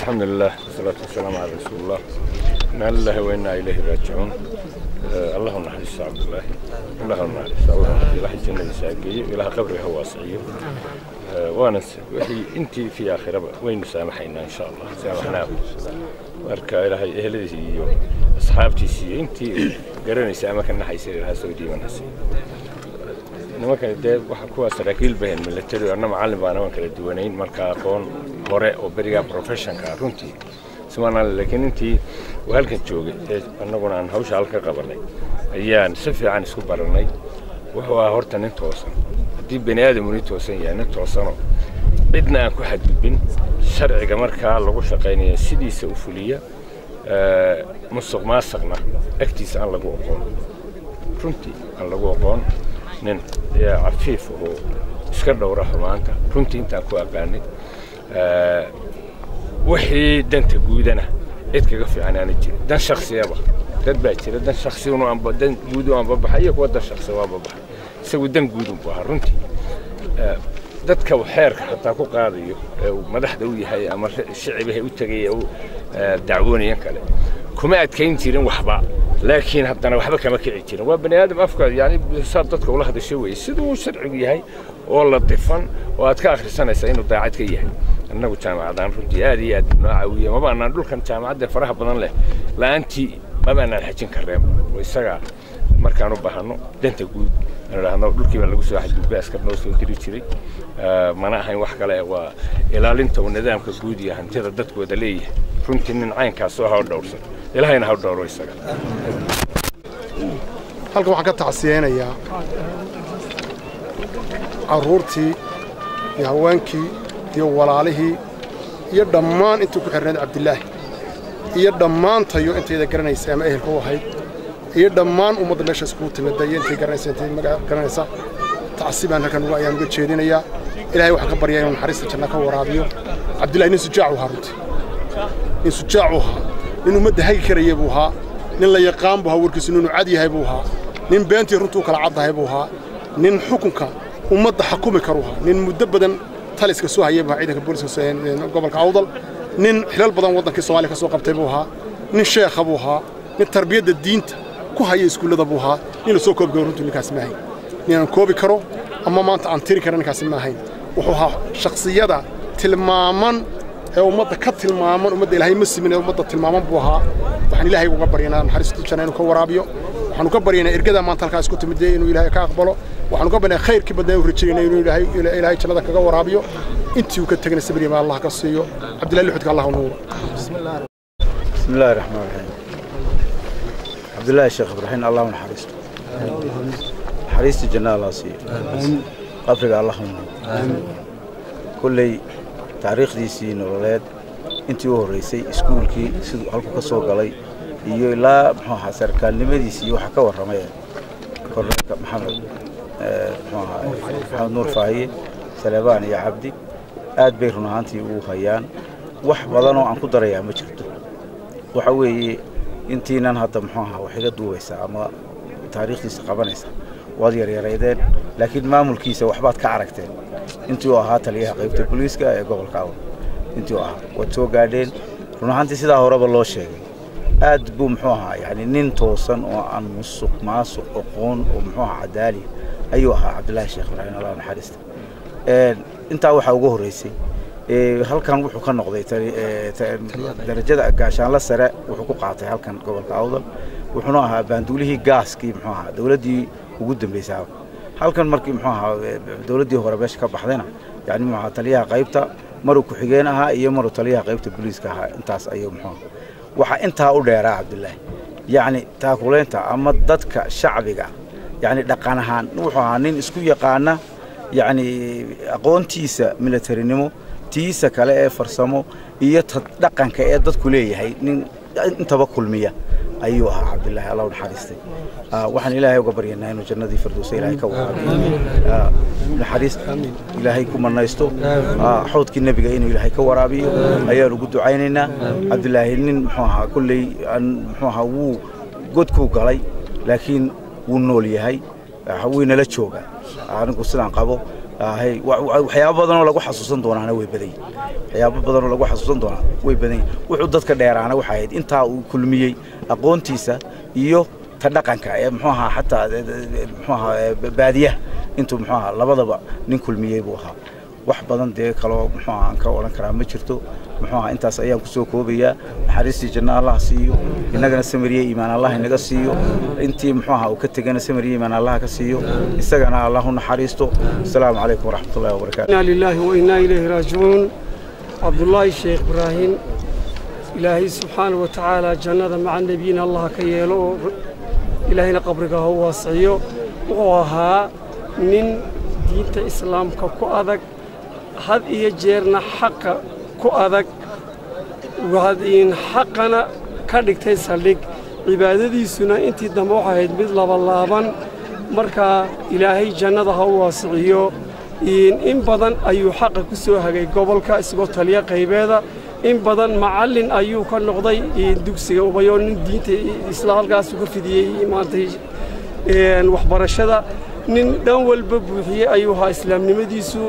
الحمد لله والصلاة والسلام على رسول الله. إنا لله وإنا إليه راجعون. اللهم نحرس عبد الله، اللهم نحرس، اللهم إله جنة ساقي، إله قبره هو واسعي. وانا وحي أنت في آخرة وين سامحينا إن شاء الله سامحناه. marka ilaahay eheladiisa iyo asxaabtiisa iyo intii garanaysa ama ka naxaysa ilaha soo dhiibanaysa. Nimankan dee waxa kuwa saraakiil bahen military, anna macallin baan, waan kala duwanayn. Marka aqoon hore oo berigaa professionka runtii simanaan, laakiin intii uu halkan joogay ee annaguna aan hawsha halka qabanay ayaan si fiican isku baranay. Wuxuu ahaa horta nin toosan. Haddii bani aadamu nin toosan yahay, nin toosanoo cidna aan ku xadgudbin, sharciga markaa lagu shaqaynaya sidiisa u fuliya, musuq maasaqna agtiisa aan lagu aqoon, runtii aan lagu aqoon, nin cafiif oo iska dhowra xumaanta runtii intaan ku aqaanay, wixii danta guudana cid kaga fiican aana jirin. Dan shaksiyaba dad baa jira dan shaksiyunu anba dan guud u anbabaxay iyo kuwa dan shaksi u anbabaxay, isagu dan guudun buu ahaa runtii. Dadka uu xeerka xataa ku qaadayo ee uu madaxda u yahay ama shicibaha u tegay ee u dacwoonayan kale kuma adkayn jirin waxba, laakiin haddana waxba kama kici jirin. Waa bani aadam afka yani saad dadka ula hadasho weeye, siduu sharcigu yahay oo la difan oo aad ka akhrisanaysa inuu daacad ka yahay. Annagu jaamacadaan runtii aad iyo aad noo caawiye, maba anaan dhulkan jaamacadda faraha badan leh la'aantii maba anaan xajin kareen. Oo isaga markaan u baahano danta guud aan idhaahno dhulkii baa lagu soo xadgudbay, askar noo soo diri jiray. Mana ahayn wax kale, waa ilaalinta uu nidaamka guud iyo hantida dadkooda leeyahay. Runtii nin caynkaas oo ha u dhowrsan, ilaahayna ha u dhowro isaga. Halkan waxaan ka tacsiyeynayaa carruurtii iyo haweenkii iyo walaalihii iyo dhammaan intii ku xirnayd Cabdilaahi iyo dhammaantayo intayda garanaysa ama ehelka u ahayd iyo dhammaan ummadda meesha iskugu timida iyo intay garanaysa, intay magaca garanaysa. Tacsi baan halkan uga ayaan uga jeedinayaa. Ilaahay waxaan ka baryaa inuu naxariista janna ka waraabiyo. Cabdillahi nin sujaac u ahaa, runtii nin sujaac u ahaa, nin ummadda hagi karaya buu ahaa, nin la yaqaan buu ahaa, warkiisu ninuu cad yahay buu ahaa, nin beentii runtuu kala caddahay buu ahaa, nin xukunka ummadda xakumi karu ahaa, nin muddo badan taliska soo hayay buu ahaa ciidanka booliska gobolka Awdal, nin xilal badan waddankii Soomaaliya ka soo qabtay buu ahaa, nin sheekha buu ahaa, nin tarbiyadda diinta ku haya iskuullada buu ahaa. Nin la soo koobi karo runtii ninkaasi ma ahayn, nin aan koobi karo ama maanta aan tiri karo ninkaasi ma ahayn. Wuxuu ahaa shakhsiyada tilmaaman ee ummadda ka tilmaaman, ummadda Ilaahay ma simin ee ummadda tilmaaman buu ahaa. Waxaan Ilaahay uga baryanaa naxariista janna inuu ka waraabiyo. Waxaanu ka baryaynaa ergada maanta halkaa isku timid inuu Ilaahay ka aqbalo. Waxaanu ka baryaynaa khayrkii badnaa u rajaynaa inuu Ilaahay jannada kaga waraabiyo. Intii uu ka tegna sabriya ma Allah ka siiyo. Cabdillahi luxudka Allah nuuro. بسم الله الرحمن الرحيم. عبد الله الشيخ إبراهيم الله نحرسته، حريست الجنة الله سي، قفرق الله نور. كلي taariikhdiisii nololeed intii u horreysay, iskuulkii siduu halku ka soo galay iyo ilaa muxuu ahaa sarkaalnimadiisii, waxaa ka warramay korneelka Maxamed, muxuu ahaa Maxamed Nuur Faahiye, Saleebaan iyo Cabdi. Aad bay run ahaantii ugu hayaan, wax badan oo aan ku darayaa ma jirto. Waxa weeye intiinan hadda muxuu ahaa wax iga duubaysaa ama taariikhdiisa qabanaysa waad yaryaraydeen, laakiin maamulkiisa waxbaad ka aragteen intii uu ahaa taliyaha qaybta booliiska ee gobolka Awdal. Intii uu ahaa waad soo gaadheen. Run ahaantii sidaa horeba loo sheegay, aad buu muxuu ahaa yani nin toosan oo aan musuq maasuq aqoon oo muxuu ahaa cadaali ayuu ahaa Cabdillaahi Sheekh Ibraahim, Allah naxariista. Intaa waxaa ugu horreysay halkan wuxuu ka noqday darajada gaashaanla sare, wuxuu ku qaatay halkan gobolka Awdal, wuxuuna ahaa baanduulihii gaaskii muxuu ahaa dowladdii ugu dambeysay halkan. Markii muxuu ahaa dowladdii hore meesha ka baxdayna, yani muxuu ahaa taliyaha qaybta maruu ku-xigeen ahaa iyo maruu taliyaha qaybta booliiska ahaa. Intaas ayuu muxuu ahaa. Waxaa intaa u dheeraa Cabdillaahi yacni taakuleynta ama dadka shacbiga, yacni dhaqan ahaan wuxuu ahaa nin isku yaqaana, yacni aqoontiisa militarinimo, tiisa kale ee farsamo iyo ta dhaqanka ee dadku leeyahay, nin intaba kulmiya ayuu ahaa Cabdillaahi, Allah u naxariistay. Waxaan Ilaahay uga baryanaa inuu jannadii firdowsa Ilaahay ka waraabiyo, naxariis Ilaahay ku manaysto, xawdkii nebiga inuu Ilaahay ka waraabiyo ayaan ugu ducaynaynaa. Cabdillaahi nin muxuu ahaa kolley aan muxuu ahaa wuu godkuu galay, laakiin wuu nool yahay, waynala joogaa. Anigu sidaan qabo Waxyaabo badan oo lagu xasuusan doonaana way badan yihiin, waxyaabo badan oo lagu xasuusan doonaa way badan yihiin. Wuxuu dadka dheeraana waxay ahayd intaa uu kulmiyey aqoontiisa iyo ta dhaqanka ee muxuu ahaa, xataa muxuu ahaa baadiyaha intuu muxuu ahaa labadaba nin kulmiyey buu ahaa. Wax badan dee kaloo muxuu ahaa aan ka odhan karaa ma jirto. Muxuu ahaa, intaas ayaan kusoo koobayaa. Naxariistii janna Allah siiyo, innagana samiriye iimaan Allah inaga siiyo. Intii muxuu ahaa uu ka tegana samiriye iimaan Allah ka siiyo, isagana Allah u naxariisto. Asalaamu calaykum waraxmatullahi wabarakaatu. Inna lillahi wa inna ilayhi raajicuun. Cabdullaahi Sheekh Ibraahim, Ilaahay subxaanahu wa tacaala jannada maca nebiyiina Allah ka yeelo oo Ilaahayna qabriga ha u waasiciyo. Wuxuu ahaa nin diinta islaamka ku adag, had iyo jeerna xaqa ku adag, in xaqana ka dhigtay saldhig. Cibaadadiisuna intii dambe waxay ahayd mid labalaaban. Markaa Ilaahay jannada ha u waasiciyo. In badan ayuu xaqa ku soo hagay gobolka isagoo taliya qaybeeda. In badan macallin ayuu ka noqday dugsiga Ubayo, nin diinta isla halkaasuu ka fidiyey maantay waxbarashada. Nin dhan walba buuxiyey ayuu ahaa islaamnimadiisu,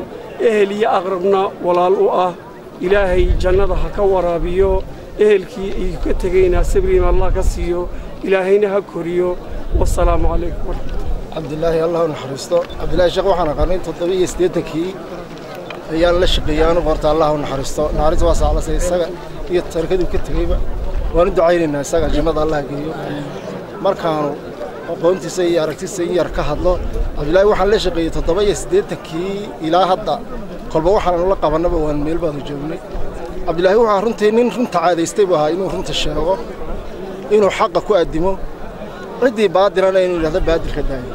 ehel iyo aqrabna walaal u ah. Ilaahay jannada ha ka waraabiyo, ehelkii iyo ka tegayna sabriina Allah ka siiyo, Ilaahayna ha koriyo. Wasalaamu calaykum waraxmatullah. Cabdilaahi Allah u naxariisto. Cabdilaahi Sheekh waxaan aqaanay 87-kii ayaan la shaqeeyey anugu. Horta Allah u naxariisto, naxariis waa saclasay isaga iyo tarkaduu ka tegeyba. Waan u ducaynaynaa isaga, jannada Allah geeyo. Markaanu aqoontiisa iyo aragtiisa in yar ka hadlo, Cabdilaahi waxaan la shaqeeyey 87-kii ilaa hadda, kolba waxaanu la qabannaba waan meel baanu joognay. Cabdilaahi wuxuu runtii nin runta caadaystay buu ahaa, inuu runta sheego, inuu xaqa ku addimo, ciddii baadilana inuu yidhahdo baadilka daayo.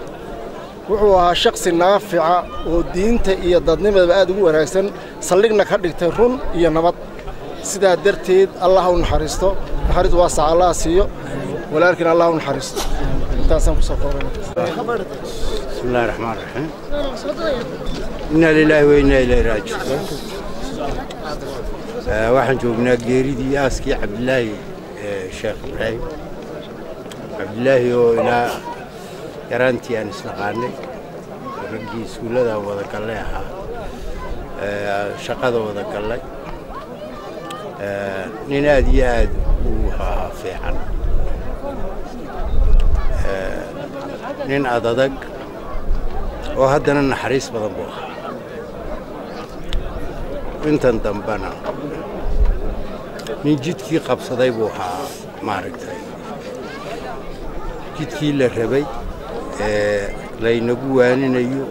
Wuxuu ahaa shaksi naafica oo diinta iyo dadnimadaba aad ugu wanaagsan, saldhigna ka dhigtay run iyo nabad. Sidaa darteed Allah u naxariisto, naxariis waasac Allah siiyo, walaalkiina Allah u naxariisto. Intaasaan kusoo koobana. بسم الله الرحمن الرحيم. إنا لله وإنا إليه راجعون. Waxaan joognaa geeridii aaskii Cabdilaahi Sheekh Ibraahim. Cabdilaahi oo ilaa yaraantii aan isnaqaanay, raggii iskuullada wada gallay ahaa, shaqada wada gallay, nin aad iyo aad u ahaa fiican, nin adadag oo haddana naxariis badan buu ahaa. Intan dambena nin jidkii qabsaday buu ahaa, maaragtay, jidkii la rabay ee laynagu waaninayo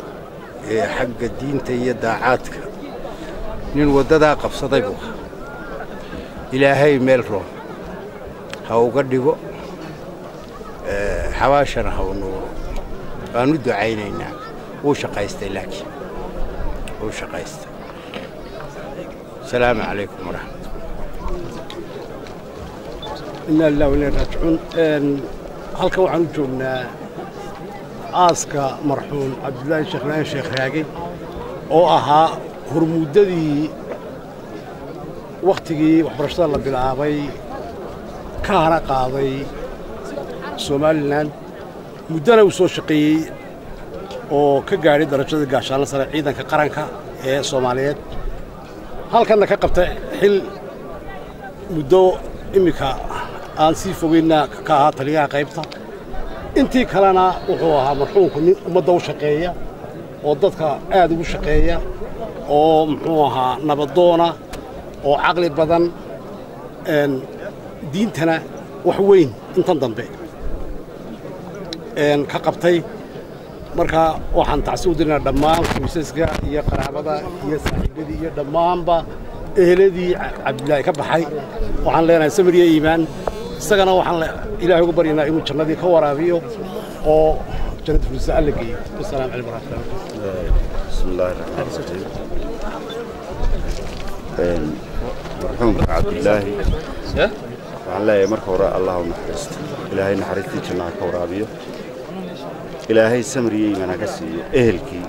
ee xagga diinta iyo daacaadka, nin waddadaa qabsaday buu ahaa. Ilaahay meel roon ha uga dhigo, xabaashana ha u nuuro. Waan u ducaynaynaa. Wuu shaqaystay, laakiin wuu shaqaystay. Asalaamu calaykum waraxmat. Inna lillahi wa inna ilaihi raajicuun. Halkan waxaan u joognaa aaska marxuum Cabdullaahi Sheekh Ibraahim Sheekh Raage, oo ahaa hormuuddadii wakhtigii waxbarashada la bilaabay ka hana qaaday Somalilan, muddana uu soo shaqeeyey oo ka gaadhay darajada gaashaanla sare ciidanka qaranka ee Soomaaliyeed, halkanna ka qabtay xil muddo iminka aan sii fogeynna ka ahaa taliyaha qaybta. Intii kalena wuxuu ahaa marxuumku nin ummadda u shaqeeya oo dadka aad ugu shaqeeya, oo muxuu ahaa nabadoona oo caqli badan, diintana wax weyn intan dambe ka qabtay. Marka waxaan tacsi u dirnaa dhammaan qoysaska iyo qaraabada iyo saaxiibadii iyo dhammaanba eheladii Cabdilaahi ka baxay. Waxaan leenahay samir iyo iimaan. Isagana waxaan Ilaahay ugu baryanaa inuu jannadii ka waraabiyo oo jannada firdawsa Alla geeyo. Wasalaamu calaykum waraxmatullahi. بسم الله الرحمن الرحيم. Marxuumka Cabdilaahi waxaan leeyahay marka hore Allah u naxariisto, Ilaahay naxariistii jannaha ka waraabiyo, Ilaahay samriye iimaan ha ka siiyo ehelkii,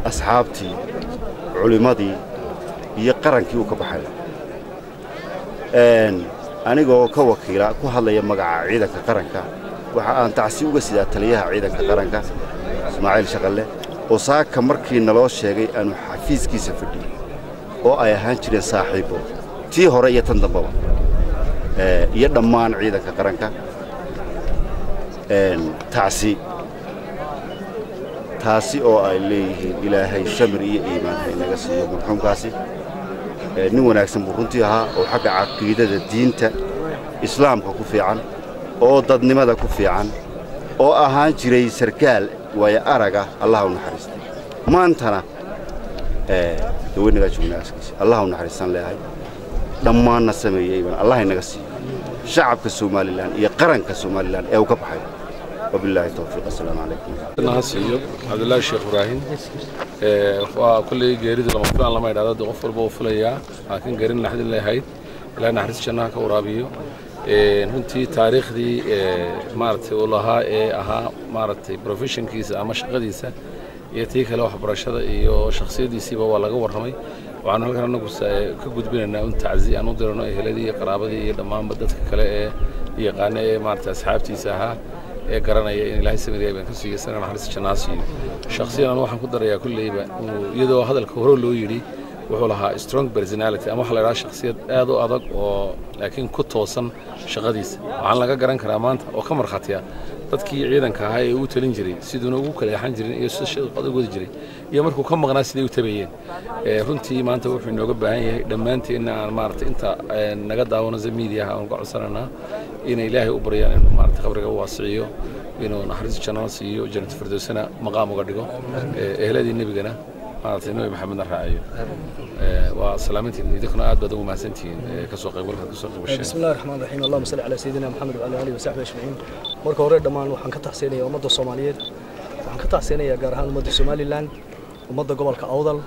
asxaabtii, culimmadii iyo qarankii uu ka baxay. Anigoo ka wakiila ku hadlaya magaca ciidanka qaranka, waxa aan tacsi uga sidaa taliyaha ciidanka qaranka Ismaaciil Shaqalle Oo saaka markii naloo sheegay aanu xafiiskiisa fadhiyey oo ay ahaan jireen saaxiibo tii hore iyo tan dambaba iyo dhammaan ciidanka qaranka tacsi taasi oo ay leeyihiin Ilaahay samir iyo iimaan ha inaga siiyo marxuumkaasi. Nin wanaagsan buu runtii ahaa oo xagga caqiidada diinta islaamka ku fiican oo dadnimada ku fiican oo ahaan jiray sarkaal waayo araga. Allah u naxariistay. Maantana daweynagaa joognaa aaskiisa. Allah u naxariistan leeyahay dhammaanna sameeyey baan Allah inaga siiyo shacabka Somaliland iyo qaranka Somaliland ee uu ka baxay. Wabilaahi tawfiiq. Assalaamu calaykum. Siiyo Cabdullaahi Sheekh Ibraahim waa kulley geeridu lama filaan lama idhahdo, qof walba uu filayaa, laakiin geerin naxdin leeyahayd. Ilaah naxariis jannaha ka waraabiyo. Runtii taariikhdii maaragtay uu lahaa ee ahaa maaragtay professionkiisa ama shaqadiisa iyo tii kale waxbarashada iyo shakhsiyaddiisiiba waa laga warramay. Waxaanu halkan anagu ka gudbinaynaa un taczi aan u dirano eheladii iyo qaraabadii iyo dhammaanba dadka kale ee yaqaana ee maaragtay asxaabtiisa ahaa ee garanaya in Ilaahay samir baan ka siiyo, isagana naxariis jannaa siiyo. Shakhsiyan anu waxaan ku darayaa kulleyba iyadoo hadalka hore loo yidhi, wuxuu lahaa strong personality ama waxa la idhaha shakhsiyad aad u adag oo laakiin ku toosan shaqadiisa. Waxaan laga garan karaa maanta oo ka markhaatiya dadkii ciidanka ahaa ee uu talin jiray siduuna ugu kaleexan jirin iyo sida shaqada u wadi jiray iyo markuu ka maqnaa siday u tabayeen. Runtii maanta wuxuu inooga baahan yahay dhammaanteenna aan maaragtay inta naga daawanaysa miidiyaha aan uga codsananaa inay Ilaahay u baryaan inuu maaragtay qabriga u waasiciyo, inuu naxariis jannada siiyo, jannatu firdowsana maqaam uga dhigo, ehladii nebigana maaragtay Nabi Maxamedna raaciyo. Waa salaamintiin, idinkuna aad baad ugu mahadsantihiin kasoo qaybgalkaad kasoo qaybgasheen. بسم الله الرحمن الرحيم، اللهم صل على سيدنا محمد وعلى اله وصحبه اجمعين. Marka hore dhammaan waxaan ka taxsiinayaa ummadda Soomaaliyeed, waxaan ka taxsiinayaa gaar ahaan ummadda Somaliland, ummadda gobolka Awdal,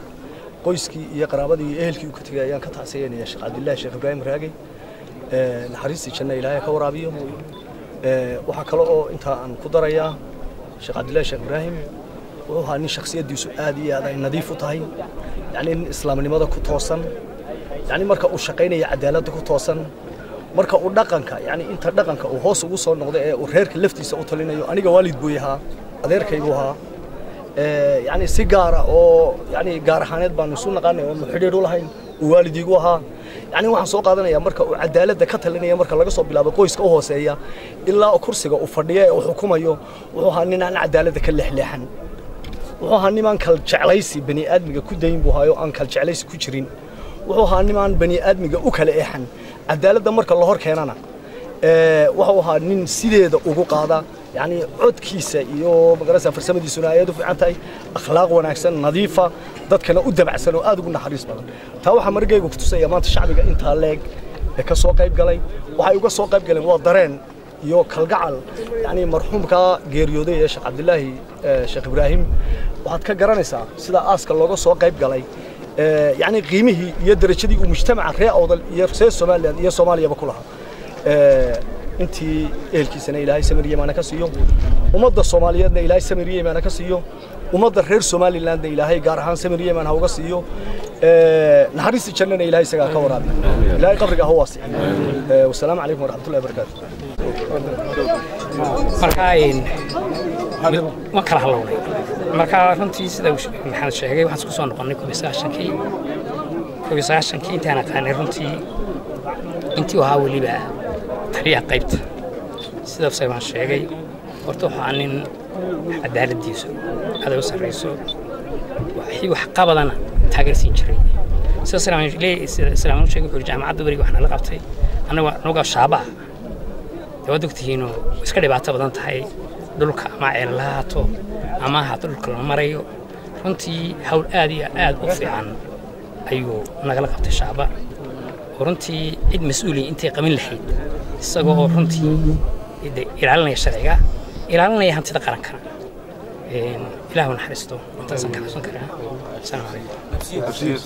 qoyskii iyo qaraabadii iyo ehelkii uu ka tegay ayaan ka taxsiinayaa Sheekh Cabdullaahi Sheekh Ibraahim Raage. Naxariistii janno Ilaahay ka waraabiyo. Waxaa kale oo intaa aan ku darayaa, Sheekh Cabdullaahi Sheekh Ibraahim wuxuu ahaa nin shakhsiyaddiisu aad iyo aad ay nadiif u tahay, yacni nin islaamnimada ku toosan, yacni marka uu shaqaynaya cadaaladda ku toosan, marka uu dhaqanka, yacni inta dhaqanka uu hoos ugu soo noqday ee uu reerka laftiisa u talinayo. Aniga waalid buu yahaa, adeerkay buu ahaa, yacni si gaara oo yacni gaar ahaaneed baanu isu naqaanay oo xidhiidh u lahayn uu waalid iigu ahaa. Yacni waxaan soo qaadanayaa marka uu cadaaladda ka talinaya, marka laga soo bilaabo qoyska u hooseeya ilaa kursiga uu fadhiya ee uu xukumayo, wuxuu ahaa nin aan cadaaladda ka leexleexan. Wuxuu ahaa nimaan kal jeclaysi bani aadmiga ku dayn buu hayo, aan kal jeclaysi ku jirin. Wuxuu ahaa nimaan bani aadmiga u kala eexan. Cadaaladda marka la hor keenana wuxuu ahaa nin sideeda ugu qaada, yacni codkiisa iyo magarasa farsamadiisuna ay aad u fiican tahay, akhlaaq wanaagsan, nadiifa, dadkana u dabacsan oo aad ugu naxariis badan. Taa waxaa margayga ku tusaya maanta shacbiga intaa leeg ee ka soo qayb galay. Waxay uga soo qayb galeen waa dareen iyo kalgacal, yacni marxuumka geeriyooday ee Sheekh Cabdilaahi Sheekh Ibraahim. Waxaad ka garanaysaa sida aaska looga soo qayb galay, yacni qiimihii iyo darajadii uu mujtamaca reer Awdal iyo reer Somaliland iyo Soomaaliyaba ku lahaa. Intii ehelkiisana Ilaahay samir iyo iimaan ka siiyo, ummadda Soomaaliyeedna Ilaahay samir iyo iimaan ka siiyo, ummadda reer Somalilandna Ilaahay gaar ahaan samir iyo iimaan ha uga siiyo, naxariista jannana Ilaahay isagaa ka waraabiyo, Ilaahay qabriga ha waasixiyo. Wasalaamu calaykum waraxmatullahi wabarakaatu. Marka waan kala halownay. Marka runtii sida Maxamed sheegay, waxaan isku soo noqonnay 91-kii. 91-kii intaan aqaanay runtii intii uu ahaa weliba taliyaha qaybta, sida Saymaan sheegay, horta waxaa nin cadaaladdiisu aad u sarreyso, wixii wax qabadana taageersiin jiray. Sida Salaamaan sheegay, wuxuu jaamacadda beriga waxna la qabtay annaga shaaba ah. Dee waad ogtihiinoo iska dhibaato badan tahay dhulka, ama ceelala haato ama ahaato dhulka lama marayo. Runtii hawl aad iyo aad u fiican ayuu nagala qabtay shaaba, oo runtii cid mas-uuliya intay qabin lahayd, isagoo runtii ilaalinaya sharciga, ilaalinaya hantida qarankana. Ilaahu naxariisto, intaasaan ka xasuusan karaa. Asalaamu calaykum.